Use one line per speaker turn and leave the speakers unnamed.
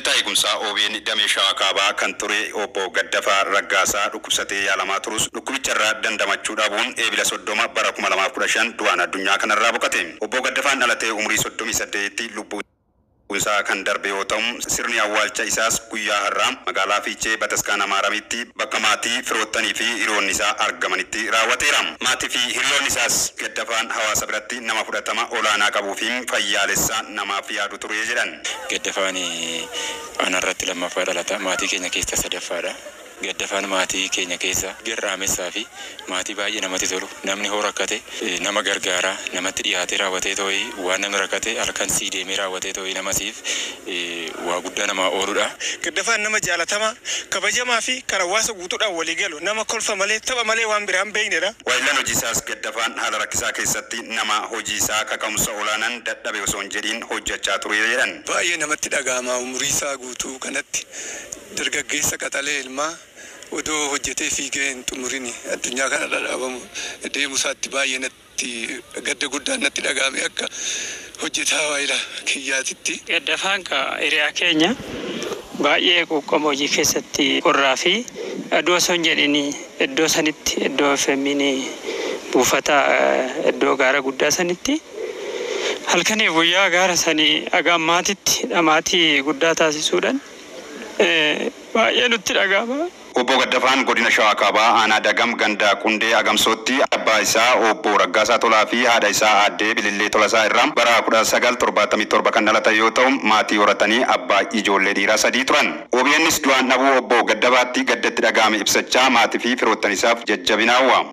Hojjetaa eegumsaa OBN damee Shawaa Kaabaa kan ture obbo Gaddafaa Raggaasaa dhukkubsatee yaalamaa turus dhukkubicharraa dandamachuu dhabuun Eebila 30 bara 2015 du'aan addunyaa kanarraa boqote. Obbo Gaddafaan dhalatee umurii 38tti lubbuu isaa kan darbe yoo ta'u, sirni awwaalcha isaas guyyaa har'aa magaalaa Fiichee Bataskaana Maaramitti bakka maatii, firoottanii fi hiriyoonni isaa argamanitti raawwateera. Maatii fi hiriyoonni isaas Gaddafaan hawaasa biratti nama fudhatama olaanaa qabuu fi fayyaalessa namaaf yaadu ture jedhan.
Gaddafaan anarratti lammaffaa dhalata. Maatii keenya keessa sadaffaadha. Gaddafaan maatii keenya keessa garraamessaa fi maatii baay'ee namatti tolu. Namni hoo rakkate nama gargaaraa, namatti dhiyaatee raawwatee too'ii waan namni rakkate halkan sii deemee raawwatee too'ii nama siif waa guddaa namaa ooludha.
Gaddafaan nama jaalatamaa, kabajamaa fi kan hawaasa guutuudhaan walii galu, nama kolfa malee tapha malee waan biraa hin beeknedha.
Waayillan hojii isaas Gaddafaan haala rakkisaa keessatti nama hojii isaa kaka'umsa olaanaan dadhabe osoo hin jedhiin hojjechaa ture jedhan.
Baay'ee namatti dhaga'ama umurii isaa guutuu kanatti dargaggeessa qaxalee ilmaa odoo hojjetee fiigee hin xumurin addunyaa kanarra dhaabamu deemu isaatti baay'ee natti gadda guddaan natti dhaga'ame akka hojjetaa waayila kiyyaatitti.
Gaddafaan hiriyaa keenya baay'ee quuqqama hojii keessatti qorraa fi aduu osoo hin jedhin iddoo sanitti iddoo FM'n buufata iddoo gaara guddaa sanitti halkanii guyyaa gaara sanii haga ammaatitti dhamaatii guddaa taasisuudhaan baay'ee nutti dhaga'ama.
Obbo Gaddafaan godina Shawaa Kaabaa aanaa Dagam ganda Qundee Agamsootti abbaa isaa obbo Raggaasaa Tolaa fi haadha isaa aaddee Bilillee Tolasaa irraa bara 1977 kan dhalatan yoo ta'u, maatii horatanii abbaa ijoollee dhiiraa 3 turan. OBNs du'aan dhabuu obbo Gaddafaatti gaddatti dhaga'ame ibsachaa maatii fi firoottan isaaf jajjabina hawwa.